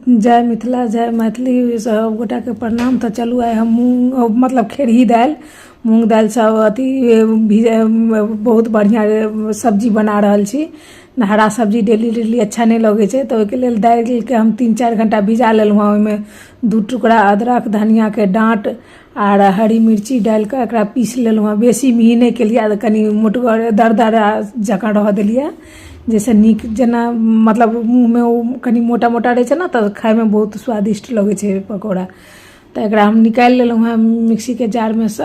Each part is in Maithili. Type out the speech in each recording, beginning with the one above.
जय मिथिला जय मैथिली। सब गोटाके प्रणाम। तऽ चलू आइ हम मूँग मतलब खेरही दालि मूँग दालि सब अथी बहुत बढ़िआँ सब्जी बना रहल छी। हरा सब्जी डेली डेली अच्छा नहि लगै छै, तऽ ओहिके लेल दालिके हम 3-4 घण्टा भिजा लेलहुँ हँ। ओहिमे 2 टुकड़ा अदरक, धनियाके डाँट आर हरी मिर्ची डालिकऽ एकरा पीस लेलहुँ हँ। बेसी मिही नहि केलियै, कनि मोटगर दरदरा जकाँ रहऽ देलियै, जाहिसँ नीक जेना मतलब मुँहमे ओ कनि मोटा मोटा रहै छै ने, तऽ खाइमे बहुत स्वादिष्ट लगै छै पकौड़ा। तऽ एकरा हम निकालि लेलहुँ हँ मिक्सीके जारमे सँ।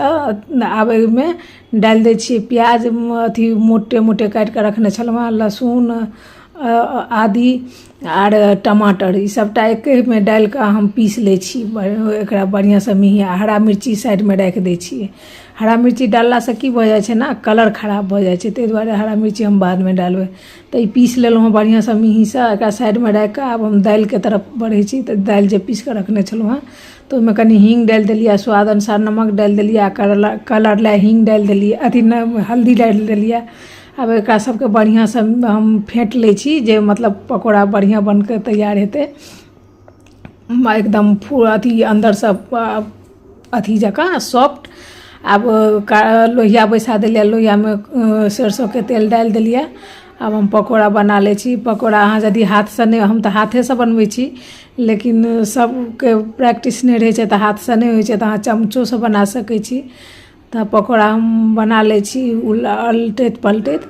आब एहिमे डालि दै छियै प्याज, अथी मोटे मोटे काटिकऽ रखने छलहुँ हँ, लहसुन, आदि आर टमाटर, ई सबटा एकेमे डालिकऽ हम पीस लै छी एकरा बढ़िआँसँ मेही। आ हरा मिर्ची साइडमे राखि दै छियै। हरा मिर्ची डाललासँ की भऽ जाइ छै ने, कलर खराब भऽ जाइ छै, ताहि दुआरे हरा मिर्ची हम बादमे डालबै। तऽ ई पीस लेलहुँ हँ बढ़िआँसँ मेहीसँ, एकरा साइडमे राखिकऽ आब हम दालिके तरफ बढ़ै छी। तऽ दालि जे पीसिकऽ रखने छलहुँ हँ, तऽ ओहिमे कनि हीङ्ग डालि देलियै, स्वाद अनुसार नमक डालि देलियै, आ कलर लए हीङ्ग डालि देलियै, अथी हल्दी डालि देलियै। आब एकरा सबके बढ़िआँसँ हम फेँट लै छी, जे मतलब पकौड़ा बढ़िआँ बनिकऽ तैयार हेतै, एकदम अथी अन्दरसँ अथी जकाँ सॉफ्ट। आब लोहिया बैसा देलियै, लोहियामे सरिसोके तेल डालि देलियै। आब हम पकौड़ा बना लै छी। पकौड़ा अहाँ यदि हाथसँ नहि, हम तऽ हाथेसँ बनबै छी, लेकिन सबके प्रैक्टिस नहि रहै छै तऽ हाथसँ नहि होइ छै, तऽ अहाँ चमचोसँ बना सकै छी। तऽ पकौड़ा हम बना लै छी अलटैत पलटैत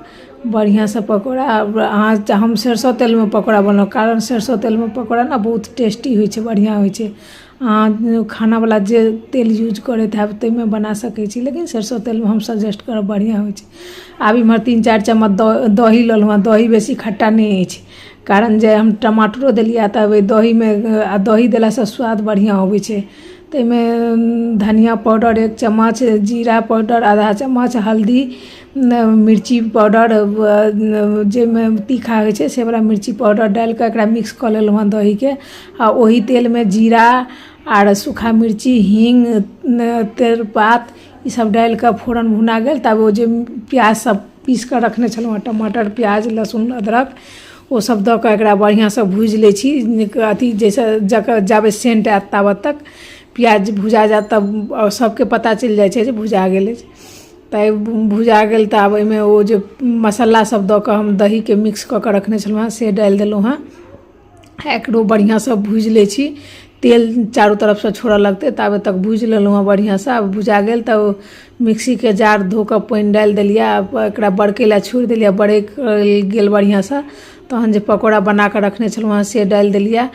बढ़िआँसँ पकौड़ा। अहाँ हम सरिसो तेलमे पकौड़ा बनेलहुँ, कारण सरिसो तेलमे पकौड़ा ने बहुत टेस्टी होइ छै, बढ़िआँ होइ छै। अहाँ खानावला जे तेल यूज करैत हैब ताहिमे बना सकै छी, लेकिन सरिसो तेलमे हम सजेस्ट करब, बढ़िआँ होइ छै। आब इम्हर 3-4 चम्मच दही लेलहुँ हँ। दही बेसी खट्टा नहि अछि, कारण जे हम टमाटरो देलियै तऽ ओहि दहीमे, आ दही देलासँ स्वाद बढ़िआँ अबै छै। ताहिमे धनिया पाउडर 1 चम्मच, जीरा पाउडर आधा चम्मच, हल्दी, मिर्ची पाउडर, जाहिमे तीखा होइ छै सेवला मिर्ची पाउडर डालिकऽ एकरा मिक्स कऽ लेलहुँ हँ दहीके। आ ओही तेलमे जीरा आर सूखा मिर्ची, हीङ्ग, तेजपात, ईसब डालिकऽ फोरन भुना गेल, तब ओ जे प्याज सब पीसिकऽ रखने छलहुँ हँ, टमाटर, प्याज, लहसुन, अदरक, ओसब दऽ कऽ एकरा बढ़िआँसँ भुजि लै छी, अथी जाहिसँ जकर जाबे सेन्ट आएत ताबत तक प्याज भुजा जाएत, तब सबके पता चलि जाइ छै जे भुजा गेल अछि। तऽ भुजा गेल तऽ आब ओहिमे ओ जे मसल्ला सब दऽ कऽ हम दहीके मिक्स कऽ कऽ रखने छलहुँ हँ से डालि देलहुँ हँ। एकरो बढ़िआँसँ भुजि लै छी। तेल चारू तरफसँ छोड़ऽ लगतै ताबे तक भुजि लेलहुँ हँ बढ़िआँसँ। आब भुजा गेल तऽ मिक्सीके जार धो कऽ पानि डालि देलियै आ एकरा बरकै लए छोड़ि देलियै। बरकि गेल बढ़िआँसँ, तहन जे पकौड़ा बना कऽ रखने छलहुँ हँ से डालि देलियै।